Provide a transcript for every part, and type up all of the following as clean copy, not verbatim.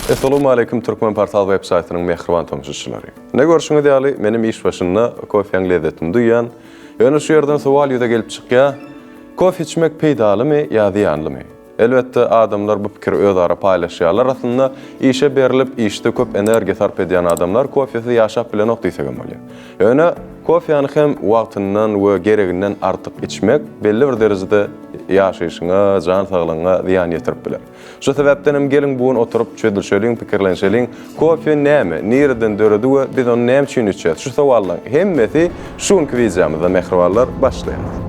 Essalawmaleýkim Türkmenportal web saýtynyň mähriban tomaşaçylary. Ine görşüňiz ýaly menem iş başynda kofýaň lezzetini duýýan. Ýöne şu ýerden sowal ýüze gelip çykýar, kofe içmek peýdalymy ýa zyýanlymy? Elbetde, adamlar bu pikiri özara paýlaşýarlar. Aslynda, işe berlip, işde köp energiýa sarp edýän adamlar kofesiz ýaşap bilenok diýsek hem bolýar. Ýöne kofýany hem wagtyndan we gereginden artyk içmek belli bir derejede ýaşaýşyňa, jan saglygyňa zyýan ýetirip biler. Şu sebäpden hem geliň bu gün oturyp çözülşeliň, pikirlenşeliň, kofe näme, nireden döredi we biz ony näme üçin içýäs? Şu sowallaryň hemmesi şu günki wideomyzda mähribanlar başlaýarys.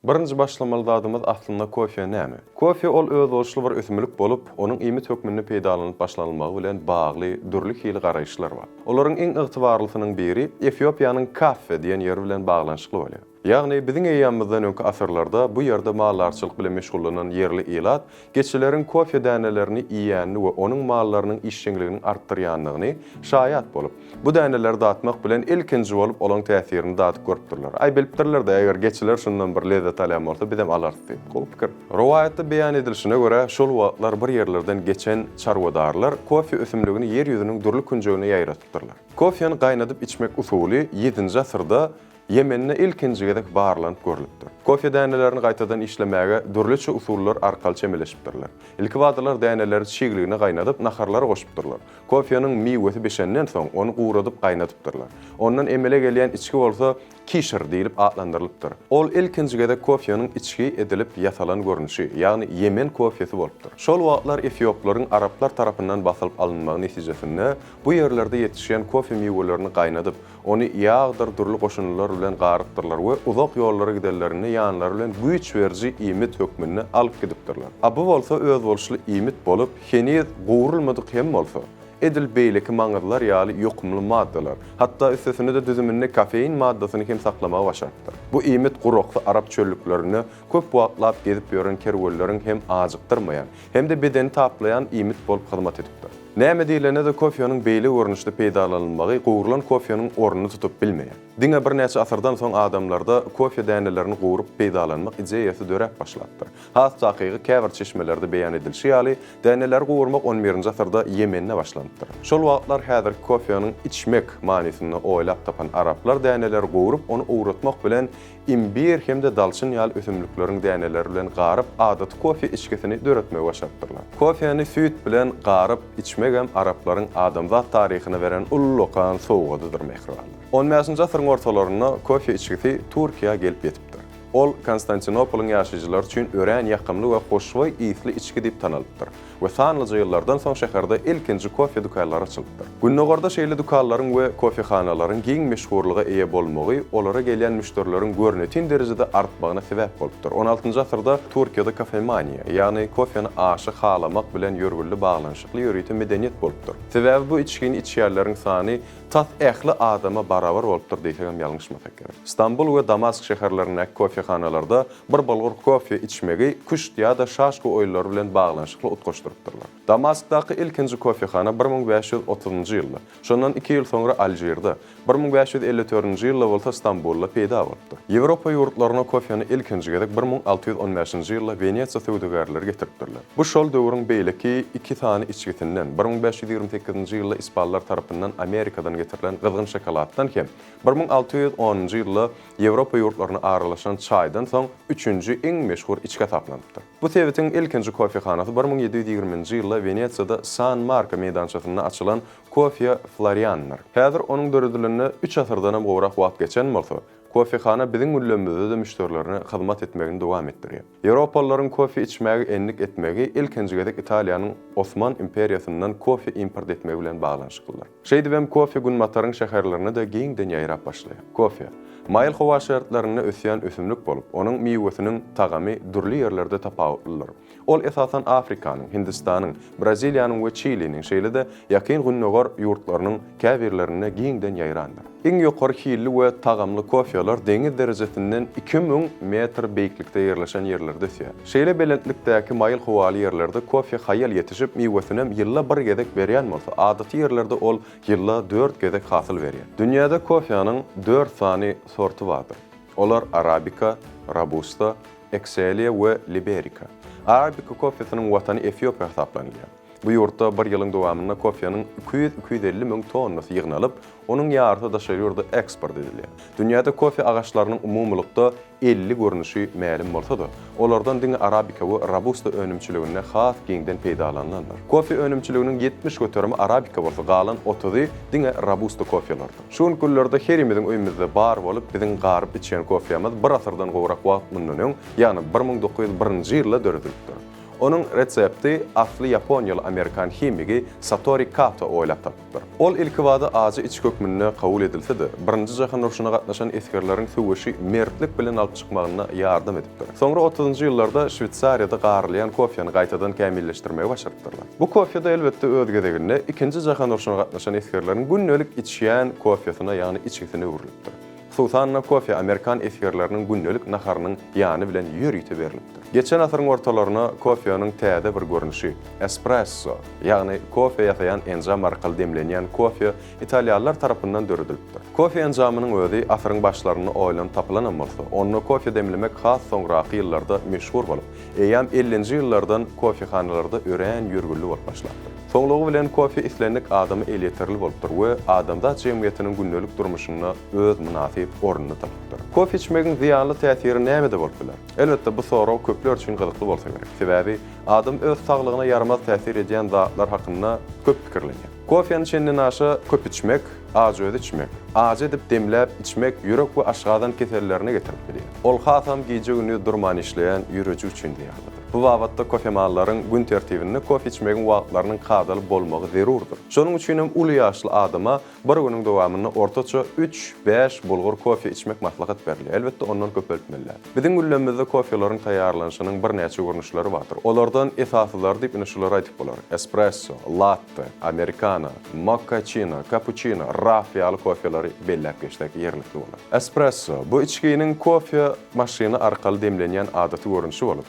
Birinji başlamaly zadymyz aslynda kofe näme? Kofe ol özboluşly bir ösümlik bolup, onuň iýmit hökmünde peýdalanyp başlanylmagy bilen bagly dürli hili garaýyşlar bar. Olaryň iň ygtybarlysynyň biri Efiopiýanyň Kaffe diýen ýeri bilen baglanyşykly bolýar. Ýagny biziň eýýamymyzdan öňki asyrlarda bu ýerde maldarçylyk bilen meşgullanan ýerli ilat geçileriň kofe dänelerini iýýänini we onuň mallarynyň işjeňliginiň artdyrýandygyny şaýat bolup, bu däneleri datmak bilen ilkinji bolup olaň täsirini dadyp görüpdirler. Aý bilipdirler-de, eger geçiler şundan bir lezzet alýan bolsa bizem alarys diýip. Gowy pikir. Rowaýatda beýan edilişine görä, şol wagtlar bir ýerlerden geçen çarwadarlar kofe ösümligini ýer ýüzüniň dürli künjegine ýaýratypdyrlar. Kofeni gaýnadyp içmek usuly ýedinji asyrda Ýemende ilkinji gezek barlanyp görlüpdir. Kofe dänelerini gaýtadan işlemäge dürlüçe usullar arkaly çemeleşipdirler. Ilkibadalar däneleri çigligine gaýnadyp, naharlara goşupdyrlar. Kofeniň miwesi bişenden soň, ony guradyp gaýnadypdyrlar. Ondan emele gelýän içgi bolsa kişr diýlip atlandyrylypdyr. Ol ilkinji gezek kofeniň içgi edilip ýasalan görnüşi, ýagny ýemen kofesi bolupdyr. Şol wagtlar efioplaryň araplar tarapyndan basylyp alynmagy netijesinde bu ýerlerde ýetişýän kofe miwelerini gaýnadyp, Ony ýagdyr dürli goşundylar bilen garypdyrlar we uzak ýollara gidenlerinde ýanlary bilen güýç beriji iýmit hökmünde alyp gidipdirler. A bu bolsa özboluşly iýmit bolup, heniz gowrulmadyk hem bolsa, edil beýleki maňyzlar ýaly ýokumly maddalar, hatda üstesine-de düzüminde kofein maddasyny hem saklamagy başarypdyr. Bu iýmit guraksy arap çöllüklerinde köp wagtlap gezip ýören kerwenleriň hem ajykdyrmaýan, hem-de bedeni taplaýan iýmit bolup hyzmat edipdir. Näme diýlende-de kofeniň beýle görnüşde peýdalanylmagy gowrulan kofeniň ornuny tutup bilmeýär. Diňe birnäçe asyrdan soň adamlarda kofe dänelerini gowrup peýdalanmak ideýasy döräp başlapdyr. Has takygy käbir çeşmelerde beýan edilişi ýaly, däneleri gowurmak on birinji asyrda Ýemende başlanypdyr. Şol wagtlar häzirki kofeniň içmek manysynda oýlap tapan araplar däneleri gowrup ony owratmak bilen imbir hem-de dalçyn ýaly ösümlikleriň däneleri bilen garyp adaty kofe içgisini döretmegi başarypdyrlar. Kofeni süýt bilen garyp içmegem araplaryň adamzat taryhyna beren ullakan sowgadydyr mähribanlar. On bäşinji asyryň ortalarynda kofe içgisi Türkiýä gelip ýetipdir. Ol Konstantinopolyň ýaşaýjylary üçin örän ýakymly we hoşboý ysly içgi diýip tanalypdyr. We sanlyja ýyllardan soň şäherde ilkinji kofe dükanlary açylypdyr. Gündogarda şeýle dükanlaryň we kofehanalaryň giň meşhurlyga eýe bolmagy olara gelýän müşderileriň görnetin derejede artmagyna sebäp bolupdyr. On altynjy asyrda Türkiýede kofemaniýa, ýagny kofeni aşa halamak bilen ýörgünli baglanyşykly ýörite medeniýet bolupdyr. Sebäbi bu içgini içýänleriň sany tas ähli adama barabar bolupdyr diýsegem ýalňyşmasak gerek. Stambul we Damask şäherlerindäki kofehanalarda Bir bulgur kofe içmegi küşt ýa-da şaşka oýunlary bilen baglanyşykly utgaşdyrypdyrlar. Damaskdaky ilkinji kofehana 1530-njy ýylda, şondan iki ýyl soňra Alžirde, 1554-nji ýylda bolsa Stambulda peýda bolupdyr. Ýewropa ýurtlaryna kofeni ilkinji gezek 1615-nji ýylda Wenesiýa söwdagärleri getiripdirler. Bu şol döwrüň beýleki iki sany içgisinden, 1528-nji ýylda ispanlar tarapyndan Amerikadan getirilen gyzgyn şokoladdan hem 1610-njy ýylda Ýewropa ýurtlaryna aralaşan çaýdan soň üçünji iň meşhur içgi hasaplanypdyr. Bu sebitiň ilkinji kofehanasy 1720-nji ýylda Wenesiýada San Marko meýdançasynda açylan Kofýa Floriandyr. Häzir onuň döredilenine üç asyrdanam gowrak wagt geçen bolsa, kofehana biziň günlerimizde-de müşderilerine hyzmat etmegini dowam etdirýär. Ýewropalylaryň kofe içmäge endik etmegi ilkinji gezek Italiýanyň Osman imperiýasyndan kofe import etmegi bilen baglanyşyklydyr. Şeýdibem kofe Günbataryň şäherlerine-de giňden ýaýrap başlaýar. Kofe, maýyl howa şertlerinde ösýän ösümlik bolup, onuň miwesiniň tagamy dürli ýerlerde tapawutlydyr. Ol esasan Afrikanyň, Hindistanyň, Braziliýanyň we Çiliniň, şeýle-de Ýakyn Gündogar ýurtlarynyň käbirlerinde giňden ýaýrandyr. Iň ýokary hilli we tagamly kofeler deňiz derejesinden 2000 metr beýiklikde ýerleşen ýerlerde ösýär. Şeýle belentlikdäki maýyl howaly ýerlerde kofe haýal ýetişip, miwesinem ýylda bir gezek berýän bolsa, adaty ýerlerde ol ýylda dört gezek hasyl berýär. Dünýäde kofäniň dört sany sorty bardyr. Olar arabika, robusta, Excelia we Liberika. Arabika kofesiniň watany Efiopiýa hasaplanylýar. Bu ýurtda bir ýylyň dowamynda kofeniň 200-250 müň tonnasy ýygnalyp, onuň ýarysy daşary ýurda eksport edilýär. Dünýäde kofe agaçlarynyň umumylykda 50 görnüşi mälim bolsa-da, olardan diňe arabika we robusta önümçiliginde has giňden peýdalanylandyr. Kofe önümçiliginiň 70 göterimi arabika bolsa, galan otuzy diňe robusta kofelerdir. Şu günki günlerde herimiziň öýümizde bar bolup, biziň garyp içýän kofemiz bir asyrdan gowrak wagt mundan öň, ýagny 1901-nji ýylda döredilipdir. Onuň resepti asly ýaponiýaly amerikan himigi Satori Kato oýlap tapypdyr. Ol ilkibada ajy içgi hökmünde kabul edilse-de, Birinji jahan urşuna gatnaşan esgerleriň söweşi mertlik bilen alyp çykmagynda ýardam edipdir. Soňra otuzynjy ýyllarda Şweýsariýada garylýan kofeni gaýtadan kämilleşdirmegi başarypdyrlar. Bu kofe-de elbetde öz gezeginde Ikinji jahan urşuna gatnaşan esgerleriň gündelik içýän kofesine, ýagny içgisine öwrülipdir. Hususan-da, kofe amerikan esgerleriniň gündelik naharynyň ýany bilen ýörite berlipdir. Geçen asyryň ortalaryna kofeniň täze bir görnüşi, espresso, ýagny kofe ýasaýan enjam arkaly demlenýän kofe italýanlar tarapyndan döredilipdir. Kofe enjamynyň özi asyryň başlarynda oýlanyp tapylanam bolsa, onda kofe demlemek has soňraky ýyllarda meşhur bolup, eýýäm ellinji ýyllardan kofehanalarda örän ýörgünli bolup başlapdyr. Soňlugy bilen kofe islendik adama elýeterli bolupdyr we adamzat jemgyýetiniň gündelik durmuşynda öz mynasyp ornuny tapypdyr. Kofe içmegiň zyýanly täsiri nämede bolup biler? Elbetde, bu sorag köpler üçin gyzykly bolsa gerek. Sebäbi adam öz saglygyna ýaramaz täsir edýän zatlar hakynda köp pikirlenýär. Kofeni çendenaşa köp içmek, ajy özi içmek, ajy edip demläp içmek ýürek we aşgazan kesellerine getirip bilýär. Ol hasam gije-gündiz durman işleýän ýürejik üçin zyýanlydyr. Bu babatda kofemanlaryň gün tertibinde kofe içmegiň wagtlarynyň kadaly bolmagy zerurdyr. Şonuň üçinem uly ýaşly adama Bir günüň dowamynda ortaça üç, bäş bulgur kofe içmek maslahat berilýär. Elbetde, ondan köpeltmeli däl. Biziň gündemimizde kofeleriň taýýarlanyşynyň birnäçe görnüşleri bardyr. Olardan esasylary diýip ine şulary aýdyp bolar, espresso, latte, amerikano, mokkaçino, kapuçino, raf ýaly kofeleri belläp geçsek ýerlikli bolar. Espresso, bu içginiň kofe maşyny arkaly demlenýän adaty görnüşi bolup,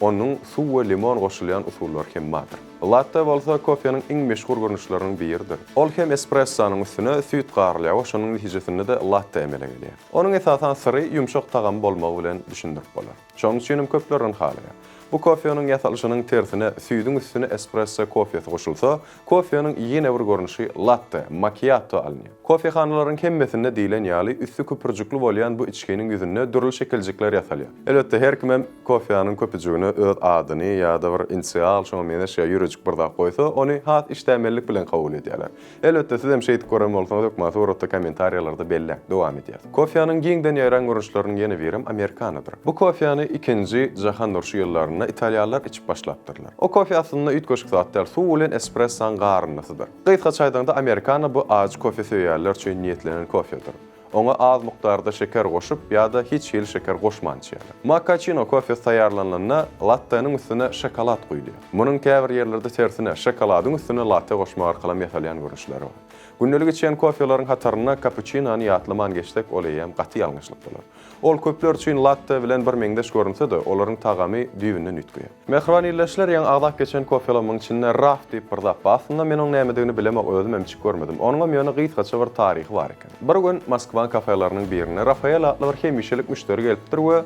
Onuň suw we limon goşulýan usullary hem bardyr. Latte bolsa kofeniň iň meşhur görnüşleriniň biridir. Ol hem espressonyň üstüne süýt garylýar we şonuň netijesinde-de latte emele gelýär. Onuň esasan syry ýumşak tagamy bolmagy bilen düşündirip bolar. Şonuň üçin hem köpler ony halaýar. Bu kofeniň ýasalyşynyň tersine süýdüň üstüne espresso kofesi goşulsa, Kofeniň ýene bir görnüşi latte, makiato alynýar. Kofehanalaryň hemmesinde diýlen ýaly üsti köpürjikli bolýan bu içginiň ýüzünde dürli şekiljikler ýasalýar. Elbetde her kimem kofeniň köpüjigine öz adyny ýa-da bir inisial, şoňa meňzeş ýa ýürejik bir zat goýsa, ony has işdämenlik bilen kabul edýärler. Elbetde sizem şeýdip gören bolsaňyz hökman suratda kommentariýalarda belläň. Dowam edýäs. Kofeniň giňden ýaýran görnüşleriniň ýene birem amerikanodyr. Bu kofeni ikinji jahan urşy ýyllarynda italýanlar içip başlapdyrlar. O kofe aslynda üýtgeşik zat däl, suw bilen espressoň garyndysydyr. Gysgaça aýdaňda amerikano bu ajy kofe söýýänler üçin niýetlenen kofedir. Oňa az mukdarda şeker goşup ýa-da hiç hili şeker goşman içýärler. Makaçino kofesi taýýarlanylanda latteniň üstüne şokolad guýulýar. Munuň käbir ýerlerde tersine, şokoladyň üstüne latte goşmak arkalam ýasalýan görnüşleri bar. Gündelik içýän kofeleriň hatarynda kapuçinony ýatlaman geçsek ol eýýäm gaty ýalňyşlyk bolar. Ol köpler üçin latte bilen birmeňzeş görünse-de, olaryň tagamy düýbünden üýtgeýär. Mähriban ildeşler, ýaňy agzap geçen kofelamyň içinde raf diýip bir zat bar. Aslynda men oň nämedigini bilemok, özümem içip görmedim. Onuňam ýöne gysgaça bir taryhy bar eken. Bir gün Moskwaň kafelarynyň birine Rafael atly bir hemişelik müşderi gelipdir we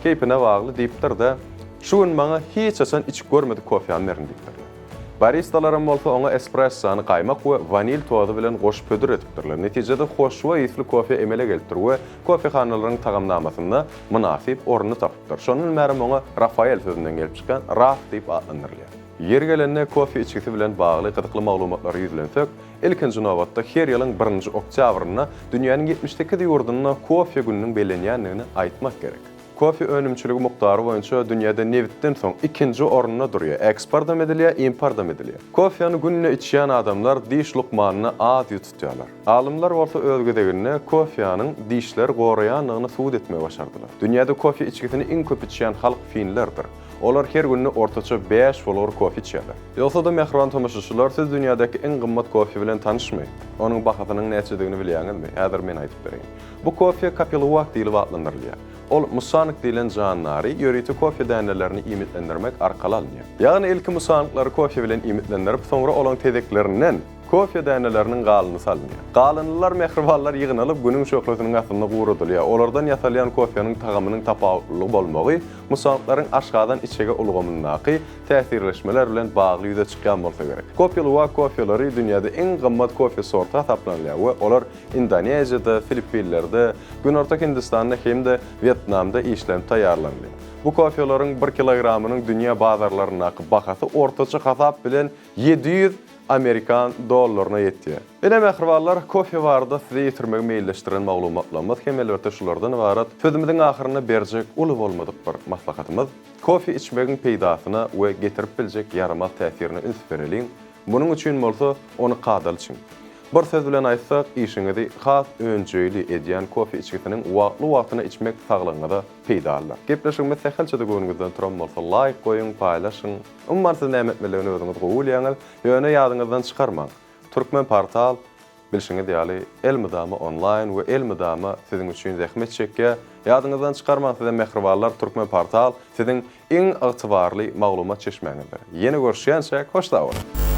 keýpine bagly diýipdir-de, Şu gün maňa hiç haçan içip görmedik kofämi beriň diýipdirler. Baristalaram bolsa oňa espressony gaýmak we wanil tozy bilen goşup hödür edipdirler. Netijede hoşboý ysly kofe emele gelipdir we kofehanalaryň tagamnamasynda mynasyp ornuny tapypdyr. Şondan bärem oňa Rafael sözünden gelip çykan Raf diýip atlandyrylýar. Ýeri gelende kofe içgisi bilen bagly gyzykly maglumatlara ýüzlensek, ilkinji nobatda her ýylyň birinji oktýabrynda dünýäniň 78 ýurdunda kofe gününiň bellenýändigini aýtmak gerek. Kofe önümçiligi mukdary boýunça dünýäde nebitden soň ikinji orunda durýar. Eksportam edilýär, importam edilýär. Kofeni günde içýän adamlar diş lukmanyna az ýüz tutýarlar. Alymlar bolsa öz gezeginde kofeniň dişleri goraýandygyny subut etmegi başardylar. Dünýäde kofe içgisini iň köp içýän halk finlerdir. Olar her günde ortaça bäş bulgur kofe içýärler. Ýogsa-da mähriban tomaşaçylar siz dünýädäki iň gymmat kofe bilen tanyşmy? Onuň bahasynyň näçedigini bilýäňizmi? Häzir men aýdyp bereýin. Bu kofe kapiluwak diýlip atlandyrylýar. Ol musank diýlen jandary ýörite kofe dänelerini iýmitlendirmek arkaly alynýar. Ýagny ilki musanklary kofe bilen iýmitlendirip, soňra olaň tezeklerinden. Kofe däneleriniň galyndysy alynýar. Galyndylar mähribanlar ýygnalyp, günüň şöhlesiniň astynda guradylýar. Olardan ýasalýan kofeniň tagamynyň tapawutlylygy bolmagy musanglaryň aşgazan-içege ulgamyndaky täsirleşmeler bilen bagly ýüze çykýan bolsa gerek. Kopi luwak kofeleri dünýäde iň gymmat kofe sorty hasaplanylýar we olar Indoneziýada, Filippinlerde, Günorta Hindistanda hem-de Wýetnamda işlenip taýýarlanylýar. Bu kofeleriň bir kilogramynyň dünýä bazarlaryndaky bahasy ortaça hasap bilen 700 amerikan dollaryna ýetýär. Ine, mähribanlar, kofe barada size ýetirmegi meýilleşdiren maglumatlarymyz hem elbetde şulardan ybarat. Sözümiziň ahyrynda berjek uly bolmadyk bir maslahatymyz, kofe içmegiň peýdasyna we getirip biljek ýaramaz täsirine üns bereliň, munuň üçin bolsa ony kadaly içiň. Bir söz bilen aýtsak, işiňizi has önjeýli edýän kofe içgisiniň wagtly-wagtyna içmek saglygyňyza peýdalydyr. Gepleşigimiz sähelçe-de göwnüňizden turan bolsa laýk goýuň, paýlaşyň. Umuman siz näme etmelidigini özüňiz gowy bilýäňiz. Ýöne ýadyňyzdan çykarmaň. Türkmenportal bilşiňiz ýaly elmydama onlaýn we elmydama siziň üçin zähmet çekýär. Ýadyňyzdan çykarmaň sizem mähribanlar Türkmenportal siziň iň ygtybarly maglumat çeşmäňizdir. Ýene görüşýänçäk hoş sag boluň.